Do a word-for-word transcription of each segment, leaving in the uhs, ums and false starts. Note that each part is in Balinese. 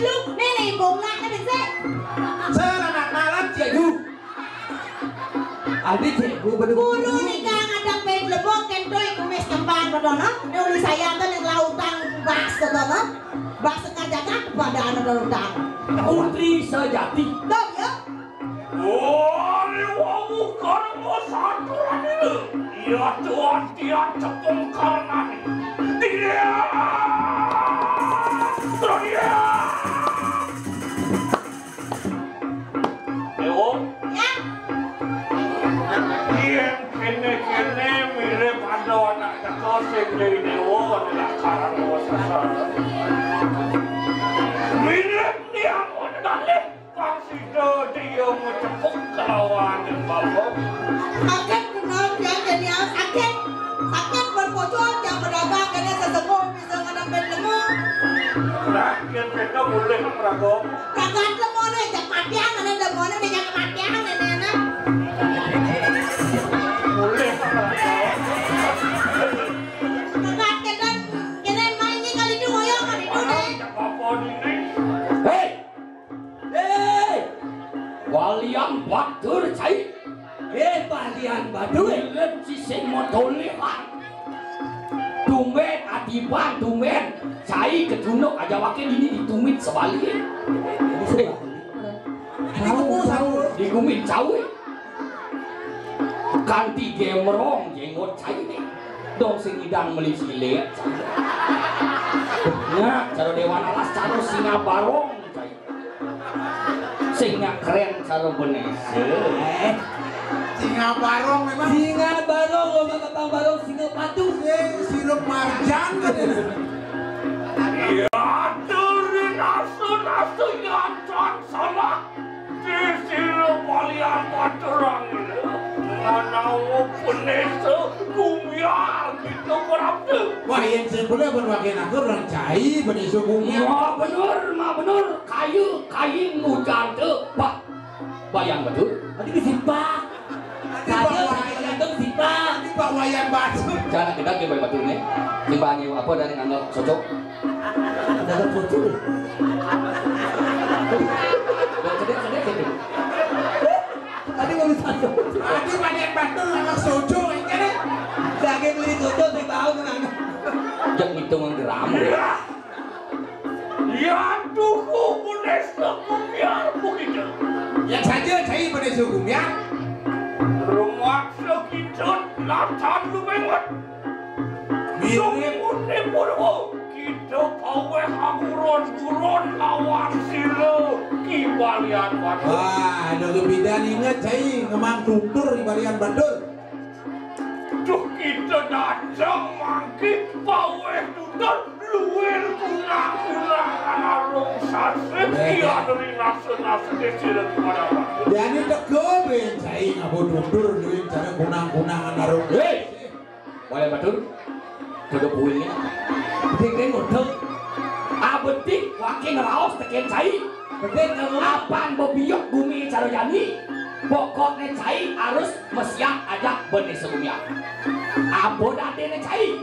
Lu, nih, nih, bonglah, nih, bisa. Selamat malam, Cikgu. Adi, Cikgu, bener. Guru nika ngadepin lebo, kentoi kumis kembang, bedono. Ini uli saya tuh yang lautan bas, bedono. Bas kerjakan kepada anak lautan. Putri sejati. Dong, ya. Wali wawu karma saturan ini. Iya tuan tian cepung karnani. Dia. Dia. Dewa. Ya. Yen kene-kene mirip ada anak teko sing dari dewa adalah karang sesat. Mirip dia modalnya. Kang sida dia mecepuk kelawan bapak. Sakit benar, ya, jadi sakit. Sakit berpocong, yang pedagang kena sesengguh bisa ngadepin lemu. Nah, yang kita boleh meragam. Ragat lemu nih, cak matian, ada lemu nih, cak matian, ini, ini. Boleh meragam. Ragat kena, kena main ni kali itu, ayo, kali itu, nih. Apa-apa ini? Hei! Hei! Walian batur cai. Eh, walian batur. Mirip si sing motolehan. Tumben adiban, tumben. Cai kecunduk aja wakil ini ditumit sebalik. Ini sebalik. Digumit cawe. Kanti gemrong jenggot cai nih. Dong sing idang meli silet. Nah, cara dewan alas, cara singa barong cai. Sing nyak keren cara benese. Eh, singa barong memang. Singa barong, lo kata barong singa padu. Eh, sirup marjan kan ya. Iya, teri nasu-nasu jantan salah. Di sira balian baturang ini. Manawa penesa gumiar kita berabda. Wah, yang sebelah berbagai nakur orang cai, penesa gumiar. Ma bener, ma bener. Kayu, kayu ngujante. Pak, bayang betul. Tadi bisi pak. Tadi Pak Wayan. Tadi Pak Wayan Batu. Cara kita gimana betul nih? Timbangnya apa dari nganggap cocok? Nganggap cocok nih. Gua cedek-cedek gitu. Tadi mau bisa cocok. Tadi Wayan Batu nganggap cocok, ini nih. Lagi beli cocok di tahun nganggap. Jak ngitung geram. Ya, tuku penesa gumiar begitu. Ya saja, cai penesa gumiar. Rumah sekitar latan lumengot. Mirip. Sumune purwo. Kita paweh aguron-guron lawan sira Ki Balian Batur. Wah, ada kebidan ingat, cai ngemang tutur di Balian Batur. Duh, kita datang mangke paweh tutur luwir kunang-kunang arung sasih. Eh. Iya, dari nasa-nasa desa dan kemana-mana. Jani teko ben cai ngabo tutur luwir cara kunang-kunang arung. Hei! Boleh betul? Kudu kuwi. Dikene ngudek. Abetik waking raos teken cai. Betik kamu. Apan bebiyok gumi cara jani. Pokokne cai harus mesiak ajak bene segumian. Apa dadene cai?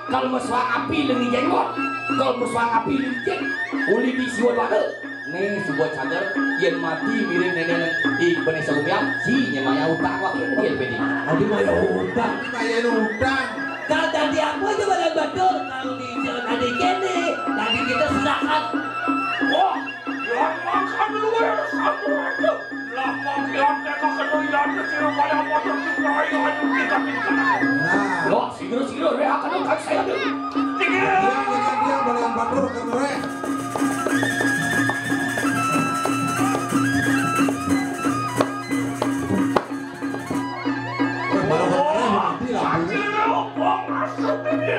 Kalau mesuang api lengi jenggot, kalau mesuang api lengi jeng, uli di siwa dua. Nih, sebuah cager, yen mati mirip nenek i bene segumian, si nyemaya utang wakil dia lebih di. Tadi maya utang, maya utang. Kalau tadi apa aja badan batur, kalau di jalan tadi kene, tadi kita serahkan. Wah, yang makan luar satu aja. Lah, makian teka kena iyan sira payah motor sing rai ayu tingkat-tingkat. Nah. Loh, sigera-sigera rehakaken kang saya. Tinggi. Diam, diam, diam, balian batur kena reh. Wah, malah kena reh, mati lah. Akhirnya, apa maksudnya?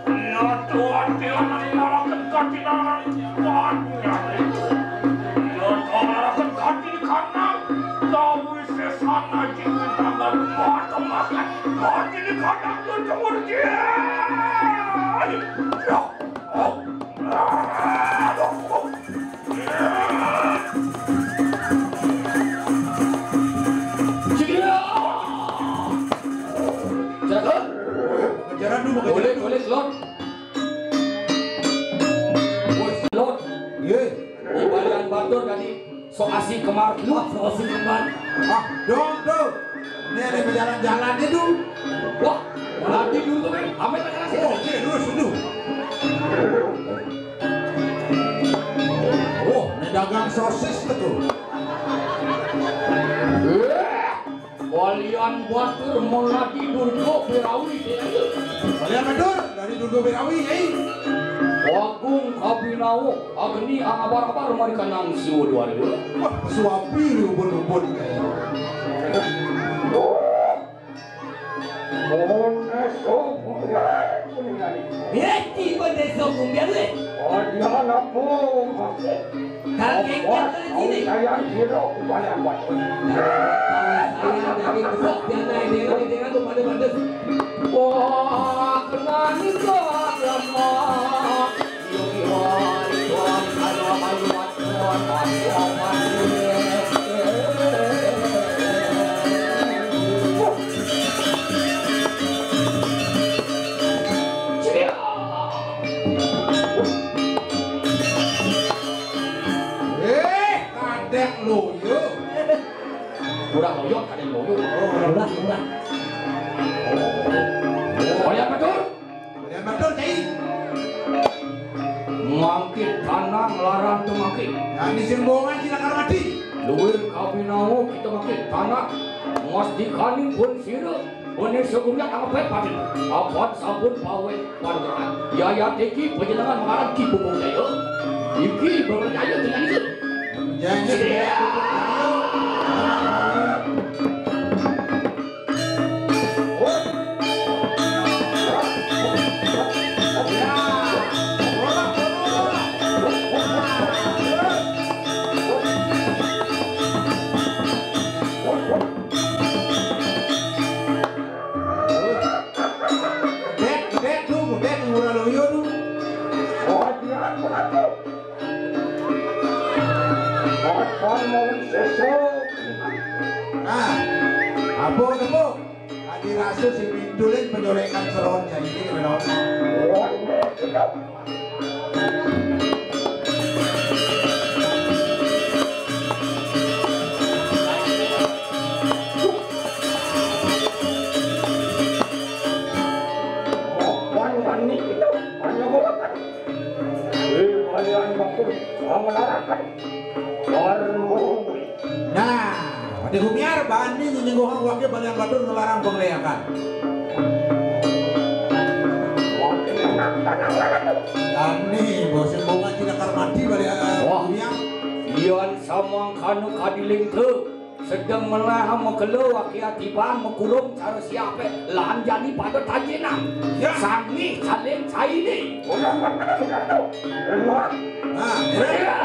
Iya, Tuhan, Tuhan, malah kena kena. Iya, Tuhan, malah kena kena. Kau Sesan aji minta bantuan kemakan. Kau jadi kadang berjemur dia. Ya. Oh. Aduh. Silakan. Kejaran dulu, kejaran. Boleh, boleh, Lord. Lord. Iya. Tur tadi sok asik kemar. Wah, sok asik kemar. Ah, dong tuh. Ini ada berjalan-jalan itu. Wah, nanti dulu tuh, men. Ame tak kasih. Oh, oke, lurus dulu. Oh, ini dagang sosis tuh. Eh, Walian batur melati Durga Birawi. Walian batur dari Durga Birawi, eh. Agung Abinawa, Agni Angabar-abar marikanang Siwa Dwara. Wah, suapi lu ubun-ubun kayak. Eh, tiba desa Gumbian, weh. Walian apa? Kakek kata sini. Saya kira upaya buat. Saya dari besok dia naik dengan dengan tu pada pada. Wah, kenal ni kau lama. Yo yo yo yo. Eh, kadek loyo. Kurang loyo, kadek loyo. Oh, murah, murah. Oh, ya betul. Ya betul, Cai. Mangkit tanang larang tumangkit. Nah, ini sing bongan sila karmati. Luwir kabinawa kita mangkit tanang. Mas dikani pun sira. Bone segumnya angepet pati. Apan sampun pawet panjenengan. Yayat iki panjenengan mangaran Ki Pupuk Jaya. Iki bepercaya dengan itu. Jangan. Dek, dek, tuh, dek, murah loyo tuh. Akan mau sesok. Nah, apa tepuk? Tadi rasa si Bintulin penyolekan seronnya ini, Renon. Wan wani kita hanya melakukan. Eh, kalian bakul mengelarakan. Warung. Nah, pada humiar bani nyinggung wakil balian batur ngelarang pengleakan. Dani, bosen bunga tidak karmati balian. Wah, humiar. Yan samangkana kadiling tu sedang melah makelo wakil atiban makurung cara siape lan jani pada tajenan. Ya. Sami saling saini. Nah, ya.